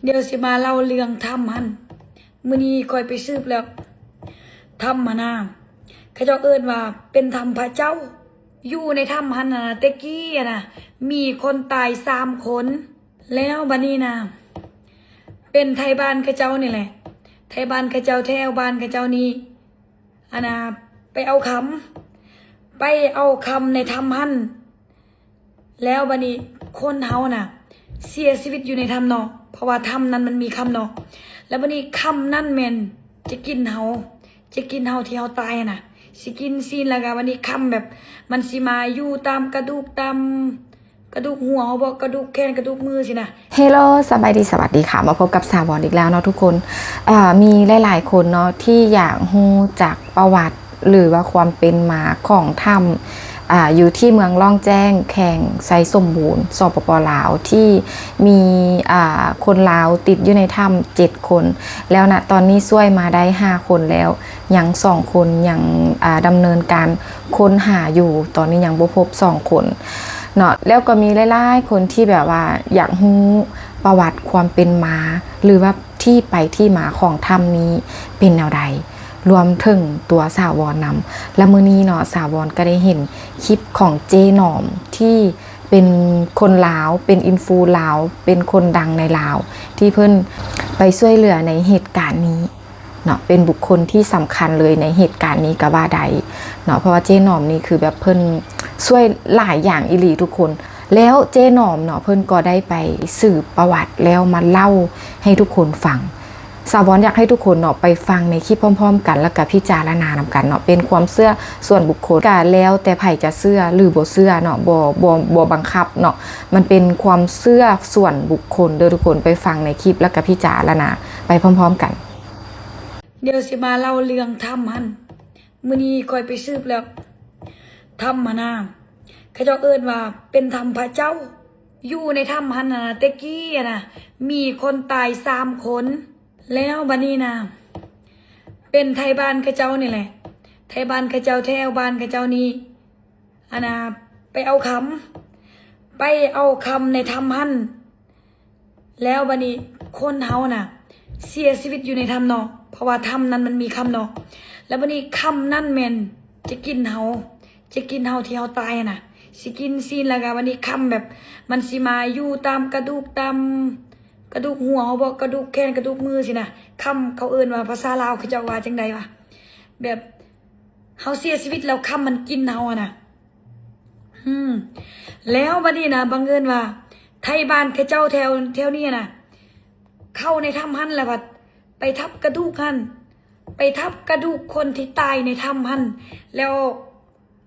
ດຽວຊິມາເລົ່າເລື່ອງຖ້ຳຫັ້ນ. ມື້ນີ້ຂ້ອຍໄປສືບແລ້ວ ຖ້ຳຫັ້ນນະ ເຂົາເຈົ້າເອີ້ນວ່າເປັນຖ້ຳພະເຈົ້າ. ຢູ່ໃນຖ້ຳຫັ້ນນະ ແຕ່ກີ້ຫັ້ນນະ ມີຄົນຕາຍສາມຄົນ. ແລ້ວບັດນີ້ນະ ເປັນໄທບ້ານເຂົາເຈົ້ານີ້ແຫຼະ ໄທບ້ານເຂົາເຈົ້າ ແຖວບ້ານເຂົາເຈົ້ານີ້ ອັນນະ ໄປເອົາຄຳ ໄປເອົາຄຳໃນຖ້ຳຫັ້ນ. ແລ້ວບັດນີ້ຄົນເຮົານະ ເສຍຊີວິດຢູ່ໃນຖ້ຳເນາະ ເພາະວ່າຖ້ຳນັ້ນມັນມີຄຳເນາະ. ແລ້ວບັດນີ້ຄຳນັ້ນແມ່ນຈະກິນເຮົາ ຈະກິນເຮົາທີ່ເຮົາຕາຍຫັ້ນນະ ຊິກິນຊີ້ນ ແລ້ວກະບັດນີ້ຄຳແບບ ມັນຊິມາຢູ່ຕາມກະດູກ ຕາມກະດູກຫົວເຮົາບໍ ກະດູກແຂນ ກະດູກມືຊີ້ນະ. ເຮໂລ ສະບາຍດີ ສະຫວັດດີຄ່ະ ມາພົບກັບສາວອນອີກແລ້ວເນາະທຸກຄົນ. ເອີ ມີຫຼາຍໆຄົນເນາະທີ່ຢາກຮູ້ຈັກປະຫວັດ ຫຼືວ່າຄວາມເປັນມາຂອງຖ້ຳ ອາ ຢູ່ທີ່ເມືອງລ່ອງແຈ້ງ ແຂວງໄຊສົມບູນ ສປປ ລາວ ທີ່ມີ ອາ ຄົນລາວຕິດຢູ່ໃນຖ້ຳເຈັດຄົນ ແລ້ວນະຕອນນີ້ຊ່ວຍມາໄດ້ຫ້າຄົນແລ້ວ ຍັງສອງຄົນຍັງ ອາ ດຳເນີນການຄົ້ນຫາຢູ່ ຕອນນີ້ຍັງບໍ່ພົບສອງຄົນເນາະ. ແລ້ວກໍມີຫຼາຍໆຄົນທີ່ແບບວ່າຢາກຮູ້ປະຫວັດຄວາມເປັນມາ ຫຼືວ່າທີ່ໄປທີ່ມາຂອງຖ້ຳນີ້ເປັນແນວໃດ ລວມເຖິງຕົວສາວອນນຳ. ແລະ ມື້ນີ້ເນາະ ສາວອນກໍໄດ້ເຫັນຄລິບຂອງເຈ້ໜອມ ທີ່ເປັນຄົນລາວ ເປັນອິນຟູລາວ ເປັນຄົນດັງໃນລາວ ທີ່ເພິ່ນໄປຊ່ວຍເຫຼືອໃນເຫດການນີ້ເນາະ ເປັນບຸກຄົນທີ່ສຳຄັນເລີຍໃນເຫດການນີ້ກໍວ່າໄດ້ເນາະ ເພາະວ່າເຈ້ໜອມນີ້ຄືແບບເພິ່ນຊ່ວຍຫຼາຍຢ່າງອີ່ຫຼີທຸກຄົນ. ແລ້ວເຈ້ໜອມເນາະ ເພິ່ນກໍໄດ້ໄປສືບປະຫວັດ ແລ້ວມາເລົ່າໃຫ້ທຸກຄົນຟັງ. ສາວອນຢາກໃຫ້ທຸກຄົນເນາະ ໄປຟັງໃນຄລິບພ້ອມໆກັນ ແລ້ວກະພິຈາລະນານຳກັນເນາະ ເປັນຄວາມເຊື່ອສ່ວນບຸກຄົນ ກະແລ້ວແຕ່ໃຜຈະເຊື່ອ ຫຼື ບໍ່ເຊື່ອເນາະ ບໍ່ ບໍ່ ບໍ່ບັງຄັບເນາະ ມັນເປັນຄວາມເຊື່ອສ່ວນບຸກຄົນເດີທຸກຄົນ. ໄປຟັງໃນຄລິບ ແລ້ວກະພິຈາລະນາໄປພ້ອມໆກັນ. ດຽວຊິມາເລົ່າເລື່ອງຖ້ຳຫັ້ນ. ມື້ນີ້ຂ້ອຍໄປສືບແລ້ວ ຖ້ຳຫັ້ນນະ ເຂົາເຈົ້າເອີ້ນວ່າເປັນຖ້ຳພະເຈົ້າ. ຢູ່ໃນຖ້ຳຫັ້ນນະ ແຕ່ກີ້ຫັ້ນນະ ມີຄົນຕາຍສາມຄົນ. ແລ້ວບັດນີ້ນະ ເປັນໄທບ້ານເຂົາເຈົ້ານີ້ແຫຼະ ໄທບ້ານເຂົາເຈົ້າ ແຖວບ້ານເຂົາເຈົ້ານີ້ ອັນນະ ໄປເອົາຄຳ ໄປເອົາຄຳໃນຖ້ຳຫັ້ນ. ແລ້ວບັດນີ້ຄົນເຮົານະ ເສຍຊີວິດຢູ່ໃນຖ້ຳເນາະ ເພາະວ່າຖ້ຳນັ້ນມັນມີຄຳເນາະ. ແລ້ວບັດນີ້ຄຳນັ້ນແມ່ນຈະກິນເຮົາ ຈະກິນເຮົາທີ່ເຮົາຕາຍຫັ້ນນະ ຊິກິນຊີ້ນ ແລ້ວກະບັດນີ້ຄຳແບບ ມັນຊິມາຢູ່ຕາມກະດູກ ຕາມກະດູກຫົວເຮົາບໍ ກະດູກແຂນ ກະດູກມືຊີ້ນະ. ຄຳ ເຂົາເອີ້ນວ່າ ພາສາລາວເຂົາເຈົ້າວ່າຈັ່ງໃດວະ ແບບ ເຮົາເສຍຊີວິດແລ້ວຄຳມັນກິນເຮົາຫັ້ນນະ. ອືມ ແລ້ວບັດນີ້ນະ ບັງເອີນວ່າໄທບ້ານເຂົາເຈົ້າແຖວ ແຖວນີ້ນະ ເຂົ້າໃນຖ້ຳຫັ້ນ ແລ້ວພັດໄປທັບກະດູກຫັ້ນ ໄປທັບກະດູກຄົນທີ່ຕາຍໃນຖ້ຳຫັ້ນ. ແລ້ວ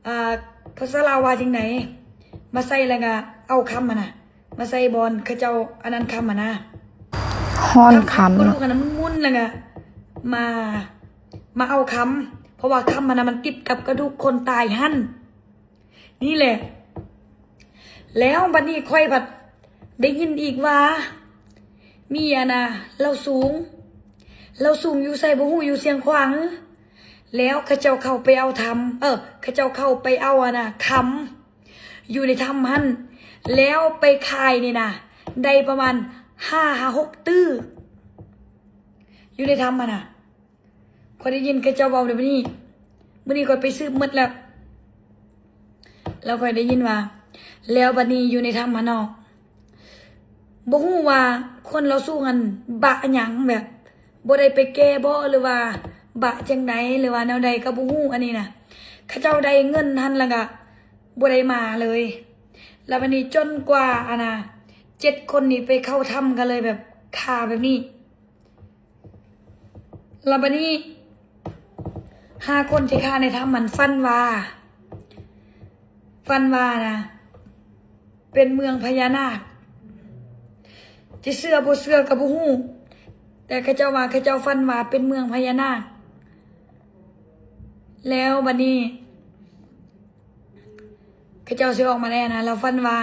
ອ່າ ພາສາລາວວ່າຈັ່ງໃດ ມາໃສ່ ແລ້ວກະເອົາຄຳຫັ້ນນະ ມາໃສ່ບ່ອນເຂົາເຈົ້າອັນນັ້ນຄຳຫັ້ນນະ ຮ້ອນຄຳ ທັບກັບກະດູກຫັ້ນນະ ໝຸນໆ ແລ້ວກະມາ ມາເອົາຄຳ ເພາະວ່າຄຳຫັ້ນນະ ມັນຕິດກັບກະດູກຄົນຕາຍຫັ້ນ. ນີ້ແຫຼະ ແລ້ວບັດນີ້ຂ້ອຍພັດໄດ້ຍິນອີກວ່າ ມີອັນນະ ລາວສູງ ລາວສູງຢູ່ໃສບໍ່ຮູ້ ຢູ່ຊຽງຂວາງ. ແລ້ວເຂົາເຈົ້າເຂົ້າໄປເອົາຖ້ຳ ເອີ ເຂົາເຈົ້າເຂົ້າໄປເອົາອັນນະ ຄຳ ຢູ່ໃນຖ້ຳຫັ້ນ ແລ້ວໄປຂາຍນີ້ນະ ໄດ້ປະມານຫ້າຫາຫົກຕື້ ຢູ່ໃນຖ້ຳຫັ້ນນະ. ຂ້ອຍໄດ້ຍິນເຂົາເຈົ້າເວົ້າແບບນີ້ ມື້ນີ້ຂ້ອຍໄປສືບໝົດແລ້ວ ແລ້ວຂ້ອຍໄດ້ຍິນວ່າ ແລ້ວບັດນີ້ຢູ່ໃນຖ້ຳຫັ້ນເນາະ ບໍ່ຮູ້ວ່າຄົນລາວສູງຫັ້ນບະຫຍັງ ແບບບໍ່ໄດ້ໄປແກ້ບໍ ຫຼືວ່າບະຈັ່ງໃດ ຫຼືວ່າແນວໃດກະບໍ່ຮູ້. ອັນນີ້ນະ ເຂົາເຈົ້າໄດ້ເງິນຫັ້ນ ແລ້ວກະບໍ່ໄດ້ມາເລີຍ. ແລ້ວບັດນີ້ຈົນກວ່າອັນນະ ເຈັດຄົນນີ້ໄປເຂົ້າຖ້ຳ ກະເລີຍແບບຄາແບບນີ້. ແລ້ວບັດນີ້ຫ້າຄົນທີ່ຄາໃນຖ້ຳຫັ້ນຝັນວ່າ ຝັນວ່ານະ ເປັນເມືອງພະຍານາກ. ຈະເຊື່ອບໍ່ເຊື່ອກະບໍ່ຮູ້ ແຕ່ເຂົາເຈົ້າວ່າ ເຂົາເຈົ້າຝັນວ່າເປັນເມືອງພະຍານາກ. ແລ້ວບັດນີ້ເຂົາເຈົ້າຊິອອກມາແລ້ວນະ ລາວຝັນວ່າ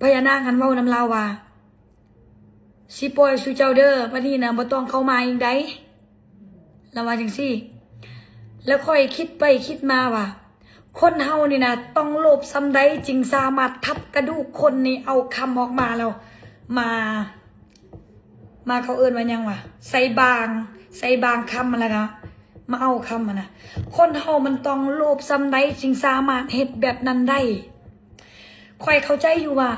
ພະຍານາກຫັ້ນເວົ້ານຳລາວວ່າ ຊິປ່ອຍສູ່ເຈົ້າເດີ ບັດນີ້ນະ ບໍ່ຕ້ອງເຂົ້າມາອີກໃດ ລາວວ່າຈັ່ງຊີ້. ແລ້ວຂ້ອຍຄິດໄປຄິດມາວ່າ ຄົນເຮົານີ້ນະ ຕ້ອງໂລບສ່ຳໃດຈຶ່ງສາມາດທັບກະດູກຄົນນີ້ ເອົາຄຳອອກມາແລ້ວ ມາ ມາ ເຂົາເອີ້ນວ່າຫຍັງຫວາ ໃສ່ບາງ ໃສ່ບາງຄຳ ແລ້ວກະມາເອົາຄຳຫັ້ນນະ. ຄົນເຮົາມັນຕ້ອງໂລບສ່ຳໃດຈຶ່ງສາມາດເຮັດແບບນັ້ນໄດ້? ຂ້ອຍເຂົ້າໃຈຢູ່ວ່າ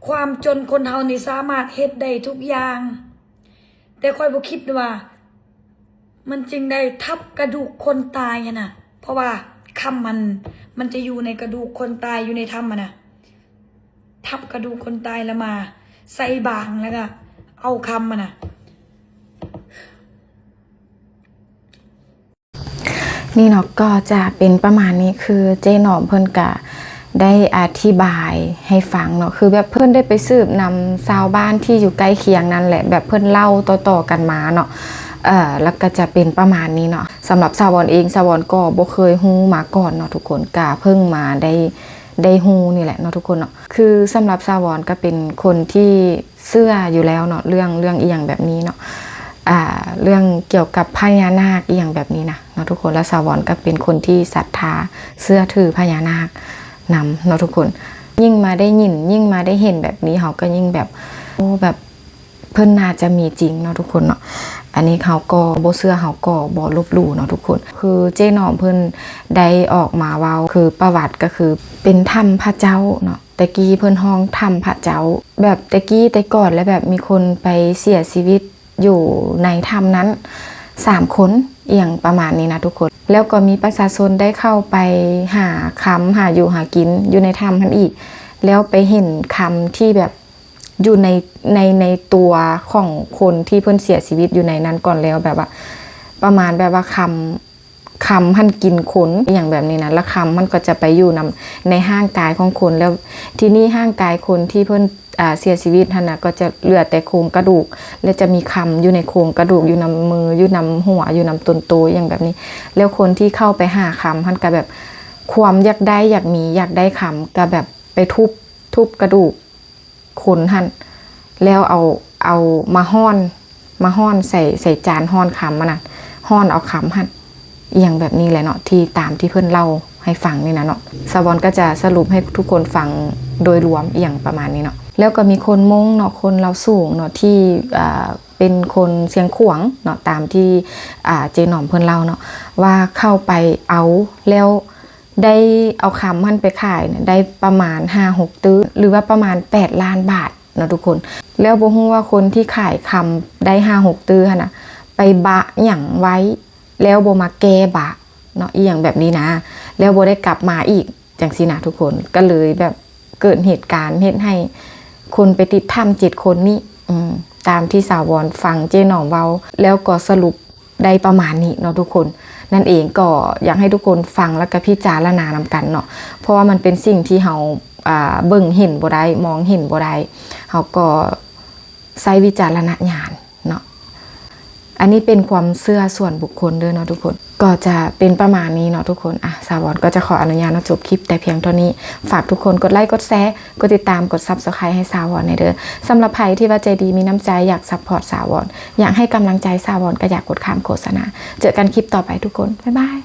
ຄວາມຈົນຄົນເຮົານີ້ສາມາດເຮັດໄດ້ທຸກຢ່າງ, ແຕ່ຂ້ອຍບໍ່ຄິດວ່າ ມັນຈຶ່ງໄດ້ທັບກະດູກຄົນຕາຍຫັ້ນນະ, ເພາະວ່າຄຳມັນ ມັນຈະຢູ່ໃນກະດູກຄົນຕາຍ ຢູ່ໃນຖ້ຳຫັ້ນນະ, ທັບກະດູກຄົນຕາຍແລ້ວມາໃສ່ບາງ ແລ້ວກະເອົາຄຳຫັ້ນນະ. ນີ້ເນາະ ກໍຈະເປັນປະມານນີ້, ຄືເຈ້ໜອມເພິ່ນກະໄດ້ອະທິບາຍໃຫ້ຟັງເນາະ, ຄືແບບເພິ່ນໄດ້ໄປສືບນຳຊາວບ້ານທີ່ຢູ່ໃກ້ຄຽງນັ້ນແຫຼະ, ແບບເພິ່ນເລົ່າຕໍ່ໆກັນມາເນາະ, ເອີ ແລ້ວກໍຈະເປັນປະມານນີ້ເນາະ. ສຳລັບສາວອນເອງ, ສາວອນກໍບໍ່ເຄີຍຮູ້ມາກ່ອນເນາະທຸກຄົນ, ກະເພິ່ງມາໄດ້ ໄດ້ຮູ້ນີ້ແຫຼະເນາະທຸກຄົນເນາະ. ຄືສຳລັບສາວອນກໍເປັນຄົນທີ່ເຊື່ອຢູ່ແລ້ວເນາະ ເລື່ອງ ເລື່ອງອີ່ຫຍັງແບບນີ້ເນາະ, ອ່າ ເລື່ອງກ່ຽວກັບພະຍານາກອີ່ຫຍັງແບບນີ້ນະເນາະທຸກຄົນ. ແລ້ວສາວອນກໍເປັນຄົນທີ່ສັດທາເຊື່ອຖືພະຍານາກນຳເນາະທຸກຄົນ. ຍິ່ງມາໄດ້ຍິນ ຍິ່ງມາໄດ້ເຫັນແບບນີ້ ເຮົາກໍຍິ່ງແບບ ໂອ້ ແບບ ເພິ່ນໜ້າຈະມີຈິງເນາະທຸກຄົນເນາະ. ອັນນີ້ເຮົາກໍບໍ່ເຊື່ອ ເຮົາກໍບໍ່ລົບຫຼູ່ເນາະທຸກຄົນ. ຄືເຈ້ໜອມເພິ່ນໄດ້ອອກມາເວົ້າ ຄືປະຫວັດກໍຄືເປັນຖ້ຳພະເຈົ້າເນາະ, ແຕ່ກີ້ເພິ່ນຮ້ອງຖ້ຳພະເຈົ້າ, ແບບແຕ່ກີ້ແຕ່ກ່ອນ ແລ້ວແບບມີຄົນໄປເສຍຊີວິດຢູ່ໃນຖ້ຳນັ້ນສາມຄົນ ອີ່ຫຍັງປະມານນີ້ນະທຸກຄົນ. ແລ້ວກໍມີປະຊາຊົນໄດ້ເຂົ້າໄປຫາຄຳ ຫາຢູ່ຫາກິນຢູ່ໃນຖ້ຳຫັ້ນອີກ, ແລ້ວໄປເຫັນຄຳທີ່ແບບ ຢູ່ໃນ ໃນ ໃນຕົວຂອງຄົນທີ່ເພິ່ນເສຍຊີວິດຢູ່ໃນນັ້ນກ່ອນແລ້ວ, ແບບວ່າປະມານແບບວ່າຄຳ ຄຳຫັ້ນກິນຄົນ ອີ່ຫຍັງແບບນີ້ນະ, ແລ້ວຄຳມັນກໍຈະໄປຢູ່ນຳໃນຮ່າງກາຍຂອງຄົນ. ແລ້ວທີນີ້ຮ່າງກາຍຄົນທີ່ເພິ່ນ ອ່າ ເສຍຊີວິດຫັ້ນນະ ກໍຈະເຫຼືອແຕ່ໂຄງກະດູກ ແລະ ຈະມີຄຳຢູ່ໃນໂຄງກະດູກ ຢູ່ນຳມື ຢູ່ນຳຫົວ ຢູ່ນຳຕົນໂຕ ອີ່ຫຍັງແບບນີ້. ແລ້ວຄົນທີ່ເຂົ້າໄປຫາຄຳຫັ້ນກໍແບບຄວາມຢາກໄດ້ ຢາກມີ ຢາກໄດ້ຄຳ ກໍແບບໄປທຸບ ທຸບກະດູກ ຄົນຫັ້ນ ແລ້ວເອົາ ເອົາມາຮ້ອນ ມາຮ້ອນໃສ່ ໃສ່ຈານຮ້ອນຄຳຫັ້ນນະ, ຮ້ອນເອົາຄຳຫັ້ນ ອີ່ຫຍັງແບບນີ້ແຫຼະເນາະ, ທີ່ຕາມທີ່ເພິ່ນເລົ່າໃຫ້ຟັງນີ້ນະເນາະ. ສາວອນກໍຈະສະຫຼຸບໃຫ້ທຸກຄົນຟັງໂດຍລວມ ອີ່ຫຍັງປະມານນີ້ເນາະ. ແລ້ວກໍມີຄົນມົ້ງເນາະ, ຄົນລາວສູງເນາະ ທີ່ ອ່າ ເປັນຄົນຊຽງຂວາງເນາະ, ຕາມທີ່ ອ່າ ເຈໜອມເພິ່ນເລົ່າເນາະ ວ່າເຂົ້າໄປເອົາ ແລ້ວ ໄດ້ເອົາຄຳຫັ້ນໄປຂາຍນະ ໄດ້ປະມານຫ້າຫົກຕື້ ຫຼືວ່າປະມານແປດລ້ານບາດເນາະທຸກຄົນ. ແລ້ວບໍ່ຮູ້ວ່າຄົນທີ່ຂາຍຄຳໄດ້ຫ້າຫົກຕື້ຫັ້ນນະ ໄປບະຫຍັງໄວ້ ແລ້ວບໍ່ມາແກ້ບະເນາະ ອີ່ຫຍັງແບບນີ້ນະ, ແລ້ວບໍ່ໄດ້ກັບມາອີກ ຈັ່ງຊີ້ນະທຸກຄົນ. ກໍເລີຍແບບເກີດເຫດການເຮັດໃຫ້ຄົນໄປຕິດຖ້ຳເຈັດຄົນນີ້ ອືມ ຕາມທີ່ສາວອນຟັງເຈໜອມເວົ້າ ແລ້ວກໍສະຫຼຸບ ໄດ້ປະມານນີ້ເນາະທຸກຄົນ. ນັ້ນເອງ ກໍຢາກໃຫ້ທຸກຄົນຟັງ ແລ້ວກໍພິຈາລະນານຳກັນເນາະ, ເພາະວ່າມັນເປັນສິ່ງທີ່ເຮົາ ອ່າ ເບິ່ງເຫັນບໍ່ໄດ້ ມອງເຫັນບໍ່ໄດ້, ເຮົາກໍໃຊ້ວິຈາລະນະຍານເນາະ. ອັນນີ້ເປັນຄວາມເຊື່ອສ່ວນບຸກຄົນເດີເນາະທຸກຄົນ. ກໍຈະເປັນປະມານນີ້ເນາະທຸກຄົນ. ອ່ະ ສາວອນກໍຈະຂໍອະນຸຍາດເນາະ ຈົບຄລິບແຕ່ພຽງເທົ່ານີ້. ຝາກທຸກຄົນກົດໄລ ກົດແຊ ກົດຕິດຕາມ ກົດ Subscribe ໃຫ້ສາວອນແດ່ເດີ. ສຳລັບໃຜທີ່ວ່າໃຈດີມີນ້ຳໃຈ ຢາກ support ສາວອນ ຢາກໃຫ້ກຳລັງໃຈສາວອນ ກໍຢ່າກົດຂ້າມໂຄສະນາ. ເຈີກັນຄລິບຕໍ່ໄປທຸກຄົນ. ບາຍບາຍ.